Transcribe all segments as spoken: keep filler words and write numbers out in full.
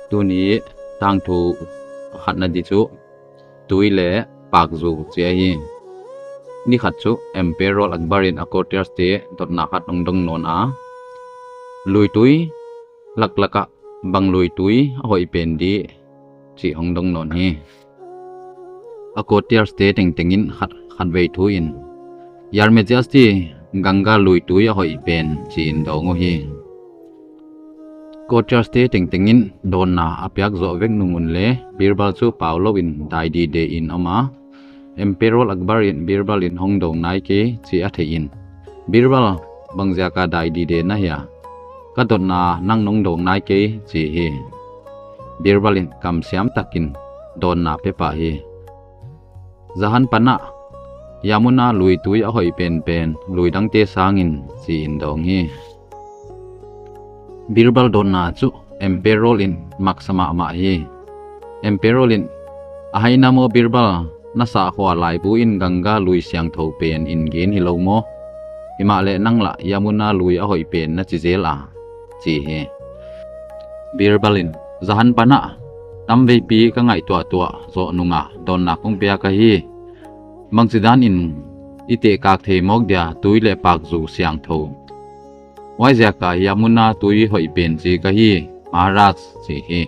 Tuni tangthu khatna di chu tui leh pakzu chih ahi. Ni khat chu Emperor Akbar in a courtiers te dotna khat hong dong nawn a, luitui laklak ah bang luitui a hoih pen di chih hong dong nawn hi. A courtiers te tengteng in khat, khatvei thu in, Your Majesty, Ganga luitui a hoih pen, chi in dong uhi. Courtiers te tengteng in dawnna a piak zoh vek nung un leng Birbal chu pau lou in dai dide in om a. Emperor Akbar in Birbal in hong dong nai kei chih a theih in, Birbal, bang ziak a dai dide na hia? Ka dotna nang nong dong nai kei, chi hi. Birbal in kamsiam tak in dawnna pe pah hi. Jahan pan ah Yamuna luitui a hoih penpen lui dangte sang in, chi in dong hi. Birbal dotna chu Emperor in mak sa mahmah hi. Emperor in, A hai na maw Birbal, na sahkhua laibu in Ganga lui siangthou pen in gen hilou maw? Himahleh nang lah Yamuna lui a hoih pen na chi zel a, chi hi. Birbal in, Jahan pan ah tamveipi ka ngaihtuahtuah zoh nung a dawnna kong piak ahi. Bangchidan in i tehkak thei mawk dia tui leh pakzu siangthou? Huaiziak a Yamuna tui hoih pen chi ka hi, Maharaj, chi hi.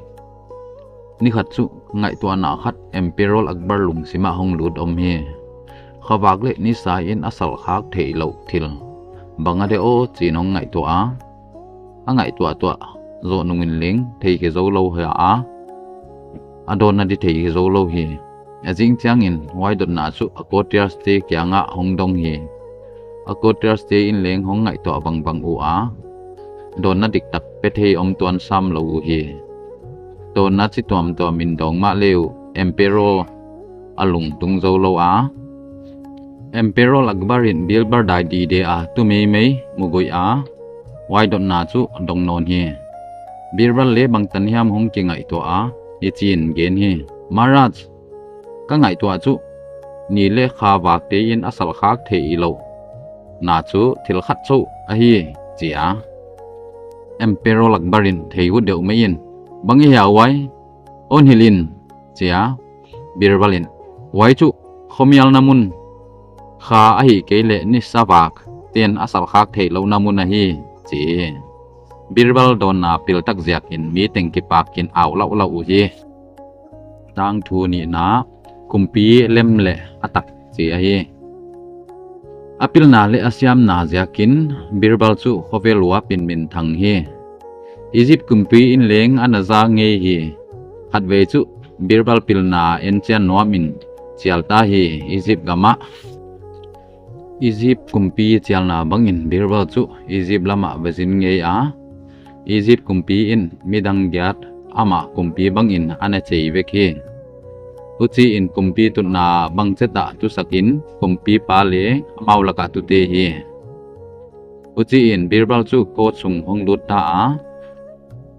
Ni khat chu ngaihtuahna khat Emperor Akbar lungsim ah hong lut om hi. Khavak leh nisa in a salkhak theihlouh thil bang a de aw chi in hong ngaihtuah a, a ngaihtuahtuah zoh nung in leng thei khe zoulou hi a, a dawnna di thei khe zoulou hi. A zing chiang in huai dotna chu a courtiers te kiang ah hong dong hi. A courtiers te in leng hong ngaihtuah bangbang ua, dawnna diktak pe thei om tuan sam lou uhi. Dawnna chi tuamtuam in dong mahle uh Emperor a lungtung zoulou a. Emperor Akbar in Birbal dai dide a tu meimei mu guih a, huai dotna chu dong nawn hi. Birbal leng bangtan hiam hong kingaihtuah a, hichi in gen hi, Maharaj, ka ngaihtuah chu ni leh khavak te in a salkhak theihlouhna chu thil khat chauh ahi, chi a. Emperor Akbar in thei ut deuh mai in, Bang i hia huai? Hon hilh in, chi a. Birbal in, Huai chu khomialna mun, kha ahihkeileh nisa vak ten a salkhak theihlouhna mun ahi, chi. Birbal dawnna piltak ziak in mi teng kipak in au lauhlau uhi. Tangthu nihna, Kumpi lem leh a tak, chi ahi. A pilna leh a siamna ziak in Birbal chu khovel uap in minthang hi. Egypt kumpi in leng ana za ngei hi. Khatvei chu Birbal pilna en chian nuam in chial ta hi Egypt gam ah. Egypt kumpi chialna bang in Birbal chu Egypt lam ah va zin ngei a. Egypt kumpi in midang giat amah kumpi bang in ana chei vek hi. Huchi in kumpi tutna bangchet ah tusak in kumpipa leng amau lak ah tute hi. Huchi in Birbal chu court sung hong lut ta a.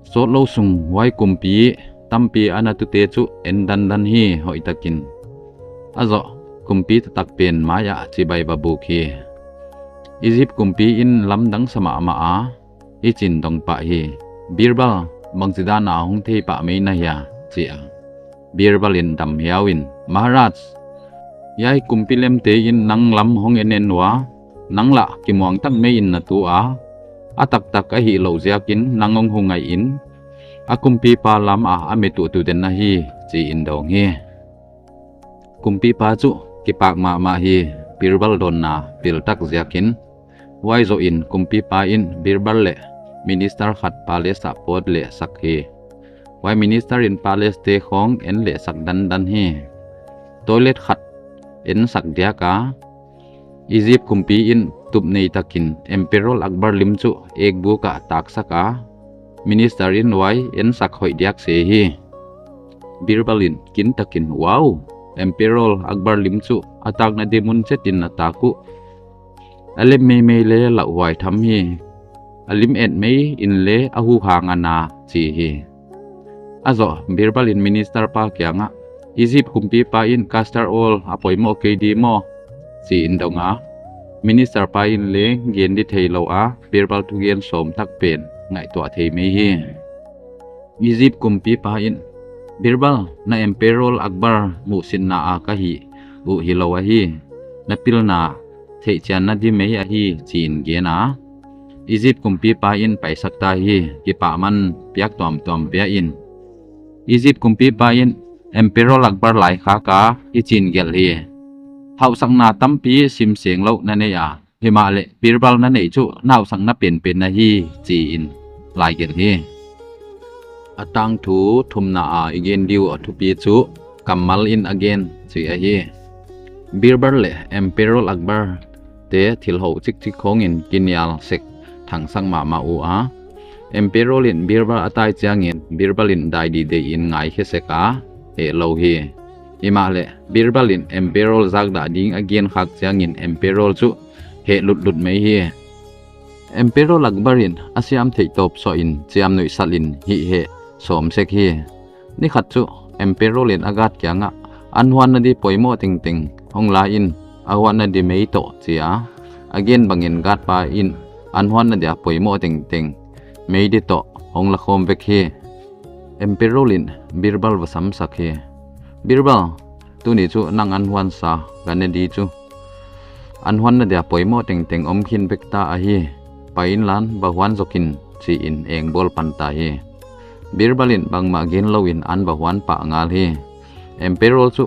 Sawtlou sung huai kumpi tampi ana tute chu en dandan hi hoihtak in. A zoh kumpi taktak pen mai ah chibai va buk hi. Egypt kumpi in lamdang sa mahmah a, hichi in dong pah hi, Birbal, bangchidan a hong thei pah mai na hia, chi a. Birbal in dam hiau in, Maharaj, hiai kumpi lemte in nang lam hong en en ua, nang lah kimuang tak mai in na tu a, a taktak ahihlouh ziak in nang hong hu ngai in, a kumpipa lam a a mi tutu den ahi, chi in dong hi. Kumpipa chu kipak mahmah hi, Birbal dawnna piltak ziak in. Huai zoh in kumpipa in Birbal leh minister khat palace ah pawt lehsak hi. Huai minister in palace te khawng en lehsak dandan hi. Toilet khat ensak diak a, Egypt kumpi in tup nei tak in Emperor Akbar lim chu ekbuk ah taksak a, minister in huai ensak hoih diak se hi. Birbal in kintak in, Wow! Emperor Akbar lim chu a takna di mun chet in a tak uh. A lem meimei leng lauhuai tham hi. A lim et mai in leng a huhang ana, chi hi. A zoh Birbal in minister pa kiang ah, Egypt kumpipa in castor oil a poimoh kei di maw, chi in dong a. Minister pa in leng gen di theilou a, Birbal thugen sawm tak pen ngaihtuah thei mai hi. Egypt kumpipa in, Birbal, na Emperor Akbar muhsitna a ka hih uh hilou ahi. Na pilna theihchianna di mai ahi, chiin gen a. Egypt kumpipa in paisak ta hi, kipahman piak tuamtuam pia in. Egypt kumpipa in Emperor Akbar laikhak a hichiin gelh hi. Hausakna tampi simseng lou na nei a, himahleh Birbal na neih chu na hausakna penpen ahi, chiin lai gelh hi. A tangthu thumna a i gen di uh a thupi chu kammal in a gen chih ahi. Birbal leh Emperor Akbar te thil hou chikchik khawng in kinial sek thangsak mahmah ua. Emperor in Birbal a tai chiangin Birbal in dai dihdih in ngaikhe sek a, hehlou hi. Himahleh Birbal in Emperor zakdah ding a genkhak chiangin Emperor chu heh lutlut mai hi. Emperor Akbar in a siam theih tawp suah in chiamnuihsal in hih heh sawm sek hi. Ni khat chu Emperor in a guard kiangah, an huanna di poimoh tengteng hong la in, a huanna di mei toh, chi a. A gen bangin guard pa in an huanna dia poimoh tengteng mei di toh hong la khawm vek hi. Emperor in Birbal va samsak hi. Birbal, tuni chu nang an huansa ka ne di chu. An huanna dia poimoh tengteng om khin vek ta ahi. Pai inla va huan zokin, chiin engbawl pan ta hi. Birbal in bangmah gen lou in an va huan pah ngal hi. Emperor chu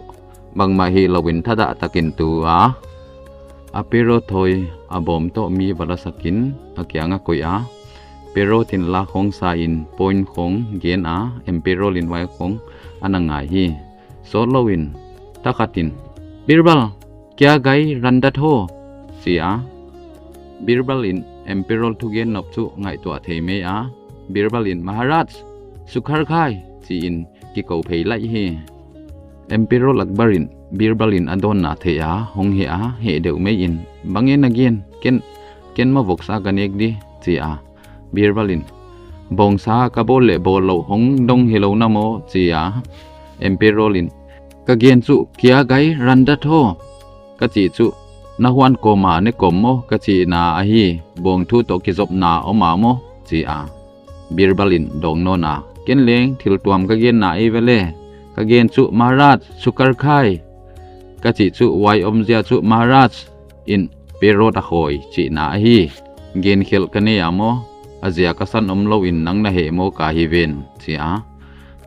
bangmah hih lou in thadah takin tu a, a Pharaoh thawi a bawm toh mi va lasak in a kiangah koih a, Pharaoh thinlak khawng sa in point khawng gen a, Emperor in huai khawng ana ngai hi. Sawtlou in, thakhat in, Birbal, kya gai randat ho, chi a. Birbal in Emperor thugen nop chu ngaihtuah thei mai a. Birbal in, Maharaj, sukhar khai, chiin kikou phei laih hi. Emperor Akbar in Birbal in a dawnna thei a, hong heh a, heh deuh mai in, bang e na gen, ken, ken maw voksa ka nek di, chi a. Birbal in, bawngsa ka bawl leh bawl louh hong dong hilou na maw, chi a. Emperor in, ka gen chu kya gai randat ho ka chih chu, na huan kawm a ne kawm maw ka chihna ahi, bawng thu toh kizopna om a maw, chi a. Birbal in dawng nawn a, ken leng thil tuam ka genna ei ve le, ka gen chu Maharaj sukhar khai ka chih chu, huai omzia chu Maharaj in Pharaoh a khawi chihna ahi. Gen khelh ka nei a maw, a ziak a san omlou in nang na heh maw ka hi ven, chi a.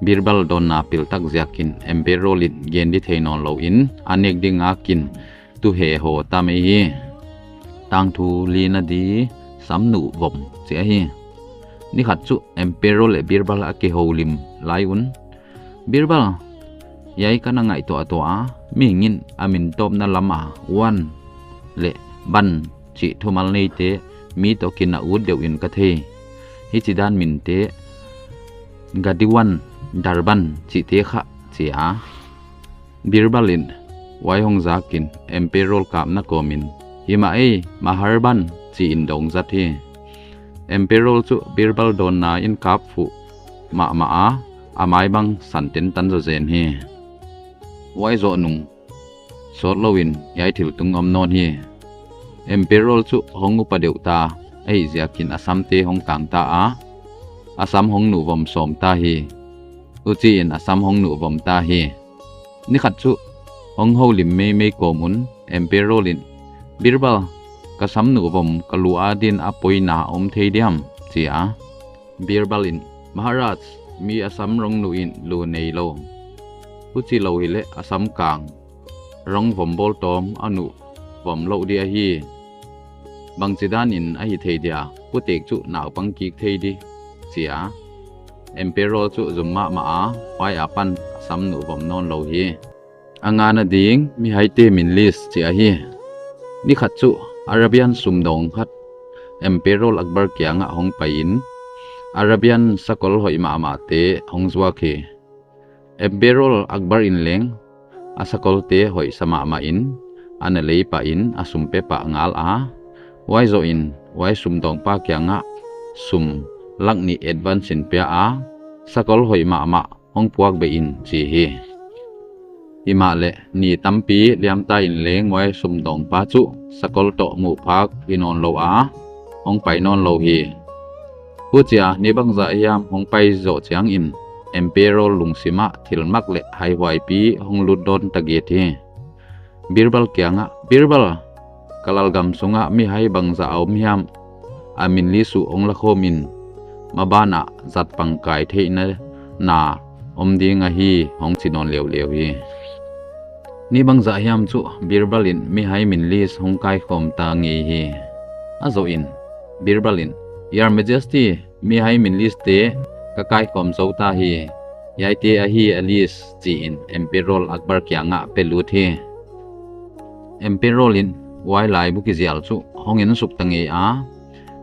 Birbal dawnna piltak ziakin Emperor in gen di thei nawnlou in a nek di ngakin tu he haw ta mai hi. Tangthu lina di, Samnuh vom, chi ahi. Ni khat chu Emperor leh Birbal a kihoulim lai un, Birbal, hiai ka na ngaihtuah tuah a, mihing in a min tawpna lam a wan leh ban chih thumal neite mi toh kinah ut deuh in ka thei. Hichidan minte Gadiwan, Darban chihte kha, chi a. Birbal in huai hong zakin Emperor kapna kawmin, hi mah ei, Maharban, chiin dawng zat hi. Emperor chu Birbal dawnna in kap fuh mahmah a, a mai bang san tentan zaw zen hi. Huai zoh nung sawtlou in hiai thil tung om nawn hi. Emperor chu hong upa deuh ta ahih ziakin a samte hong kang ta a, a sam hong nuh vom sawm ta hi. Huchiin a sam hong nuh vom ta hi. Ni khat chu hong houlim meimei kawm un Emperor in, Birbal, ka sam nuh vom ka lu adin a poina om thei diam, chi a. Birbal in, Maharaj, mi a sam rong nuh in lu neilou. Huchilou hileh a sam kang rong vom bawl tawm a nuh vom louh di ahi. Bangchidan in ahi thei dia, putek chu naupang kik thei di, chi a. Emperor chu zum mahmah a, huai apan a sam nuh vom nawnlou hi. A ngana ding mihaite min list chi ahi. Ni khat chu Arabian sumdawng khat Emperor Akbar kiangah hong pai in, Arabian sakol hoih mahmahte hong zuak hi. Emperor Akbar in leng a sakolte hoihsa mahmah in, ana lei pah in a sum pe pah ngal a. Huai zoh in huai sumdawngpa kiangah sum lak nih advance in pia a, sakol hoih mahmah hong puak beh in, chi hi. Himahleh ni tampi liamta in leng huai sumdawngpa chu sakol toh muh phak hi nawnlou a, hong pai nawnlou hi. Huchia ni bangzah hiam hong pai zoh chiangin Emperor lungsim ah thilmak leh haihuaipi hong lut dawn ta gige hi. Birbal kiangah, "Birbal, ka lalgam sungah mihai bangzah a om hiam, a min list uh hong lakhawm in, maban ah zat pang kai theihna na om ding ahi," hong chi nawn leuleu hi. Ni bangzah hiam chu Birbal in mihai min list hong kaikhawm ta ngei hi. A zoh in, Birbal in, "Your Majesty, mihai min list te ka kaikhawm zou ta hi. Hiaite ahi a list," chi in Emperor Akbar kiangah pe lut hi. Emperor in huai laibu kizial chu hong en suk ta ngei a,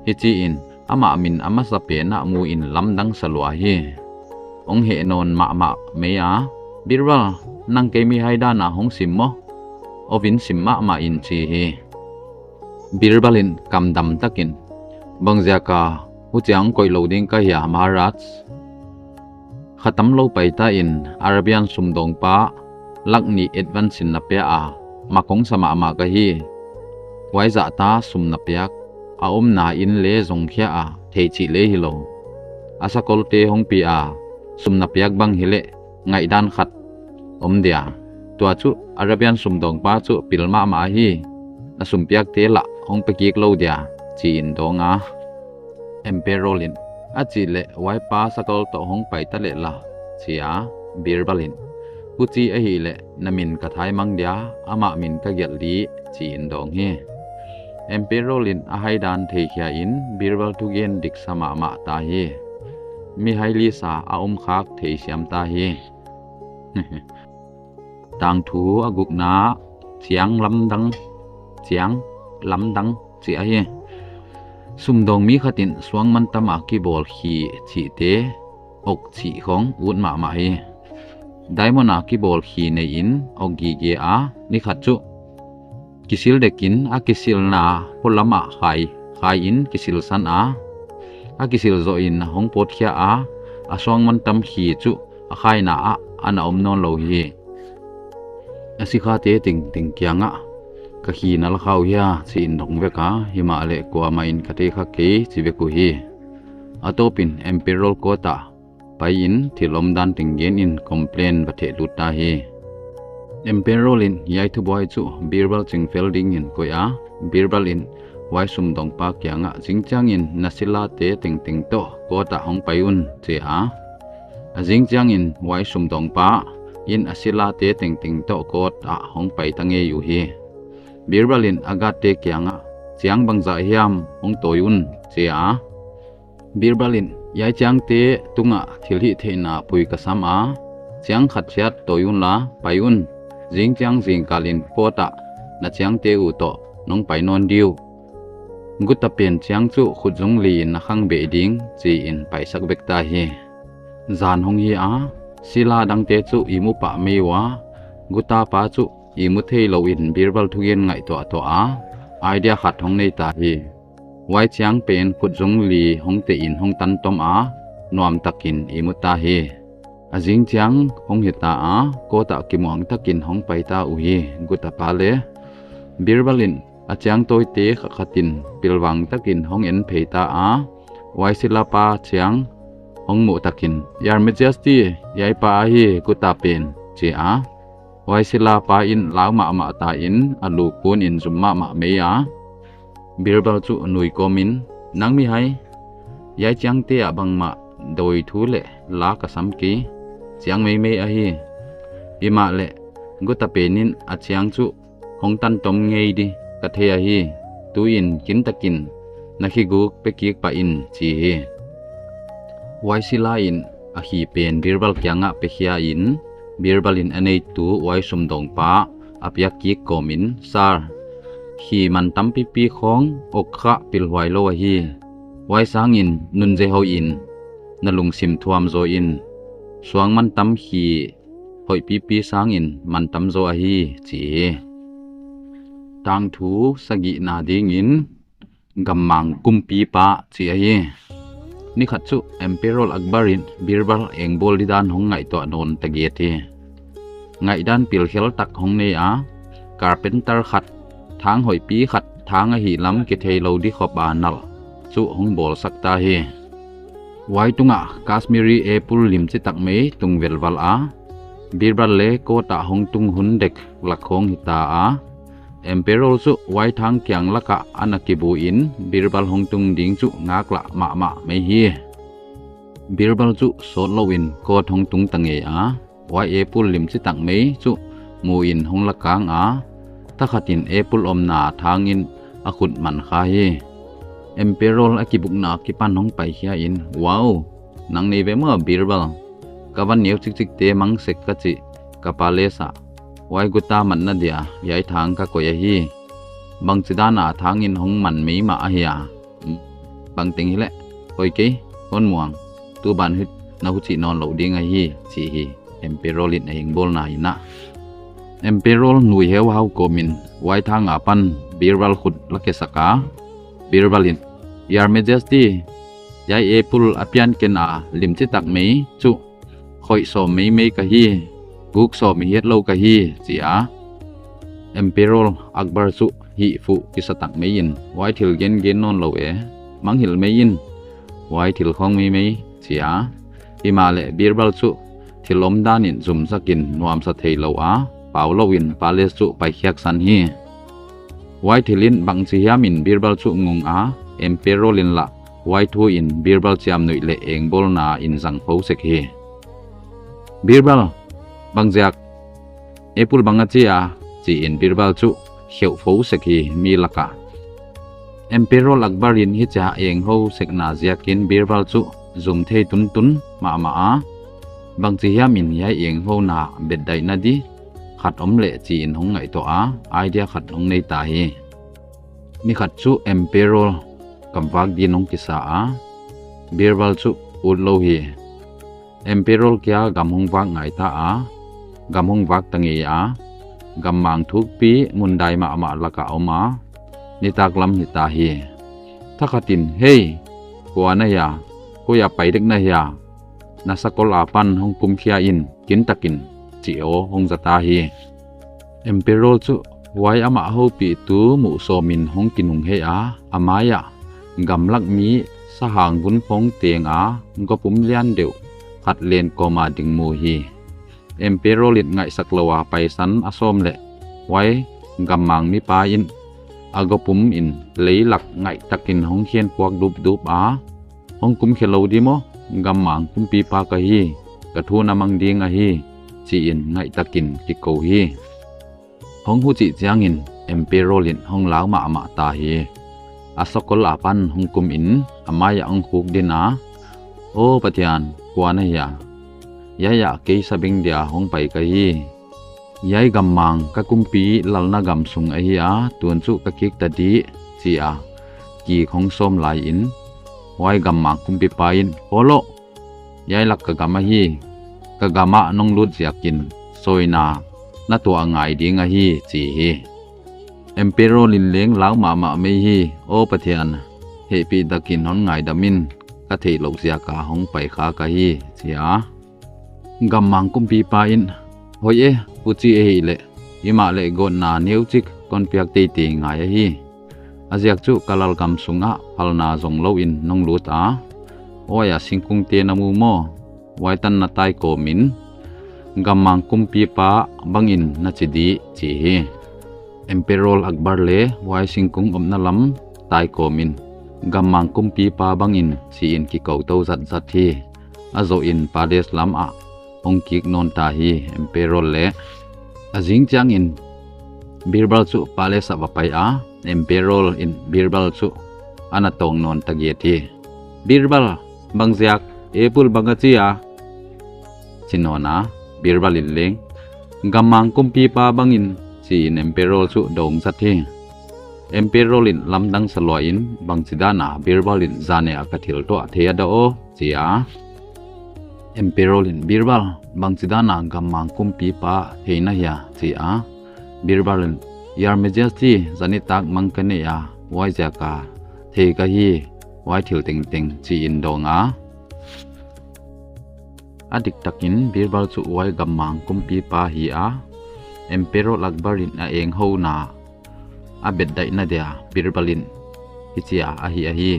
hichi in amah min a masapen ah mu in lamdang sa lua hi. Hong heh nawn mahmah mai a, "Birbal, nang kei mihai dan a hong sim maw? Ovin sim mahmah in," chi hi. Birbal in kamdam takin, "Bangziak a huchiang koih lou ding ka hia, Maharaj? Kha tamlou paita in Arabian sumdawngpa lakh nih advance in na pia a, mak hong sa mahmah ka hi. Huai zahta sum na piak a omna in leng zong khia a, thei chih leng hilou. A sakolte hong pi a, sum na piak bang hileh ngaihdan khat om dia. Tua chu Arabian sumdawngpa chu pil mahmah ahi. Na sum piakte lah hong pe kik lou dia," chi in dawng a. Emperor in, "A chih leh huai pa sakol toh hong pai ta leh la," chi a. Birbal in, "Huchi ahihleh na min ka thai mang dia, amah min ka gelh di," chi in dawng hi. Emperor in a haidan theikhia in Birbal thugen dik sa mahmah ta hi. Mihai list a a om khak thei siam ta hi. Tangthu a gukna, chiang lamdang, chiang lamdang chih ahi. Sumdawng mi khat in suang mantam a kibawl khi chihte, ok chih khong ut mahmah hi. Diamond a kibawl khi nei in ok gige a, ni khat chu kisil dek in a kisilna polam ah khai, khai in kisil san a, a kisil zoh in hong pawt khia a, a suang mantam khi chu a khaina ah ana om nawn lou hi. A sikhate tengteng kiangah, "Ka khi na la kha uh hia?" chi in dong vek a, himahleh kuamah in ka thei kha kei chi vek uhi. A tawp in Emperor court ah pai in thil omdan teng gen in complain va theh lut ta hi. Emperor in hiai thubuai chu Birbal chingfel ding in koih a, Birbal in huai sumdawngpa kiangah, "Zingchiang in na silate tengteng toh court ah hong pai un," chi a. A zingchiang in huai sumdawngpa in a silate tengteng toh court ah hong pai ta ngei uhi. Birbal in a guardte kiangah, "Chiang bangzah hiam hong tawi un," chi a. Birbal in, "Hiai chiangte tungah thilhihtheihna pui ka sam a, chiang khat chiat tawi un la, pai un. Zingchiang zingkal in court ah na chiangte uh toh nong pai nawn di uh. Guta pen chiang chu khutzung li in na khang beh ding," chi in paisak vek ta hi. Zan hong hi a, sila dangte chu ihmu pah mai ua, guta pa chu ihmu theilou in Birbal thugen ngaihtuah tuah a, idea khat hong nei ta hi. Huai chiang pen khutzung li hong teh in hong tan tom a, nuam takin ihmu ta hi. A zingchiang hong hita a, court ah kimuang takin hong pai ta uhi, guta pa leh. Birbal in a chiang tawite kha khat in pilvang takin hong en phei ta a, huai sila pa chiang hong muh takin, "Your Majesty, hiai pa ahi guta pen," chi a. Huai sila pa in lau mahmah ta in a lu kun in zum mahmah mai a. Birbal chu nui kawm in, "Nang mihai, hiai chiangte ah bangmah dawi thu leh la ka sam kei, chiang meimei ahi. Himahleh guta pen in a chiang chu hong tan tom ngei di ka thei ahi. Tu in kin takin na khi guk pe kik pah in," chi hi. Huai sila in a khi pen Birbal kiangah pe khia in, Birbal in a neitu huai sumdawngpa a piak kik kawm in, "Sir, khi man tampipi khong ok kha pilhuai lou ahi. Huai sang in nunze hoih in na lungsim thuam zaw in, suang mantam khi hoih pipi sang in mantam zaw ahi," chi hi. Tangthu sagihna ding in, Gammang kumpipa chih ahi. Ni khat chu Emperor Akbar in Birbal engbawl didan hong ngaihtuah nawn ta gige hi. Ngaihdan pilkhel tak hong nei a, carpenter khat, thang hoihpi khat, thang ahihlam kitheilou di khop a nalh chu hong bawlsak ta hi. Huai tungah Kashmiri apple limchi tak mai tung velval a, Birbal leh court ah hong tung hun dek lak khong hita a, Emperor chu huai thang kiang lakah ana kibu in Birbal hong tung ding chu ngaklah mahmah mai hi. Birbal chu sawtlou in court hong tung ta ngei a, huai apple limchi tak mai chu mu in hong la kang a, thakhat in apple omna thang in a khut man kha hi. Emperor a kibukna akipan hong paikhia in, "Wow, nang nei ve maw Birbal? Ka van neu chikchik te mang sek ka chih ka palace ah huai guta matna dia hiai thang ka koih ahi. Bangchidan a thang in hong man mai mah ahia? Bangteng hileh, hoih kei, hon muang, tu ban hit na huchih nawnlou ding ahi," chi hi. Emperor in a hengbawlna in a, Emperor nui heuhau kawm in huai thang apan Birbal khut la kesak a, Birbal in, "Your Majesty, hiai apple a pian ken a limchi tak mai chu khoih sawm maimai ka hi, guk sawm hiatlou ka hi," chi a. Emperor Akbar chu hihfuh kisa tak mai in, "Huai thil gengen nawnlou e, manghilh mai in, huai thil khong maimai," chi a. Himahleh Birbal chu thil omdan in zumsak in nuamsa theilou a, paulou in palace chu paikhiak san hi. Huai thil in bangchi hiam in Birbal chu ngung a, Emperor in lah huai thu in Birbal chiamnuih leh engbawlna in zang fo sek hi. "Birbal, bangziak apple bang a chi a?" chi in Birbal chu kheuh fo sek hi mi lakah. Emperor Akbar in hichia enghou sekna ziakin Birbal chu zum thei tuntun mahmah a, bangchi hiam in hiai enghouna betdaihna di khat om leh chi in hong ngaihtuah a, idea khat hong nei ta hi. Ni khat chu Emperor gam vak din hong kisa a, Birbal chu utlou hi. Emperor kia gam hong vak ngai ta a, gam hong vak ta ngei a, gammang thukpi mundai mahmah lakah om a, nitaklam hita hi. Thakhat in, "Hei, kua na hia? Koi a pai dek na hia? Na sakol apan hong kumkhia in, kintak in," chi aw hong za ta hi. Emperor chu huai amah houpihtu muh sawm in hong kinunghei a, a mai ah gamlak mi sahang vun phong teng a gawpum lian deuh khat len kawm a ding mu hi. Emperor in ngaihsak lou a paisan a sawm leh huai gammang mipa in a gawpum in leilak ngaihtak in hong khenpuak dupdup a, "Hong kumkhe lou di maw? Gammang kumpipa ka hi, ka thu na mang ding ahi," chi in ngaihtak in kikou hi. Hong huchih chiang in Emperor in hong lau mahmah ta hi. A sakol apan hong kum in a mai ah hong khuk din a, "Aw Pathian, kua na hia? Hiai ah kei sabeng dia hong pai ka hi. Hiai gammang ka kumpi lalna gam sung ahi a, tun chu ka kik ta di," chi a kik hong sawm lai in huai gammang kumpipa in, "Aw lo, hiai lak ka gam ahi, ka gam ah nong lut ziakin sawina na tuah ngai ding ahi," chi hi. Emperor in leng lau mahmah mai hi. "Aw Pathian, hehpihtak in hon ngaidam in, ka theihlouh ziak a hong pai kha ka hi," chi a. Gammang kumpipa in, "Hoih e, huchi ahih leh himahleh gawtna neuchik kon piak teitei ngai ahi. A ziak chu ka lalgam sung ah phalna zong lou in nong lut a, huai a singkung te na mu maw? Huai tan na tai kawm in gammang kumpipa bang in na chi di," chi hi. Emperor Akbar leh huai singkung omna lam tai kawm in gammang kumpipa bang in chi in kikou tou zatzat hi. A zoh in palace lam ah hong kik nawn ta hi Emperor leh. A zing chiang in Birbal chu palace ah va pai a, Emperor in Birbal chu ana tawng nawn ta giat hi. "Birbal, bangziak, apple bang a chi a?" chi nawn a, Birbal in leng, "Gammang kumpipa bang in," chi in Emperor chu dawng zat hi. Emperor in lamdang sa lua in, "Bangchidan a Birbal in zan a ka thil tuah thei a da aw?" chi a. Emperor in, "Birbal, bangchidan a gammang kumpipa thei na hia?" chi a. Birbal in, "Your Majesty, zan nitak mang ka nei a, huai ziak a thei ka hi, huai thil tengteng," chi in dawng a. A diktak in Birbal chu huai gammang kumpipa hi a, Emperor Akbar in a enghouna a betdaihna dia Birbal in hichia a hih ahi.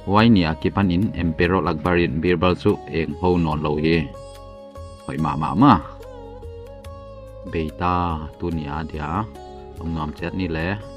Huai ni akipan in Emperor Akbar in Birbal chu eng hou nawnlou hi. Hoih mahmah mah. Beita, tuni a dia hong nuam chiat ni le.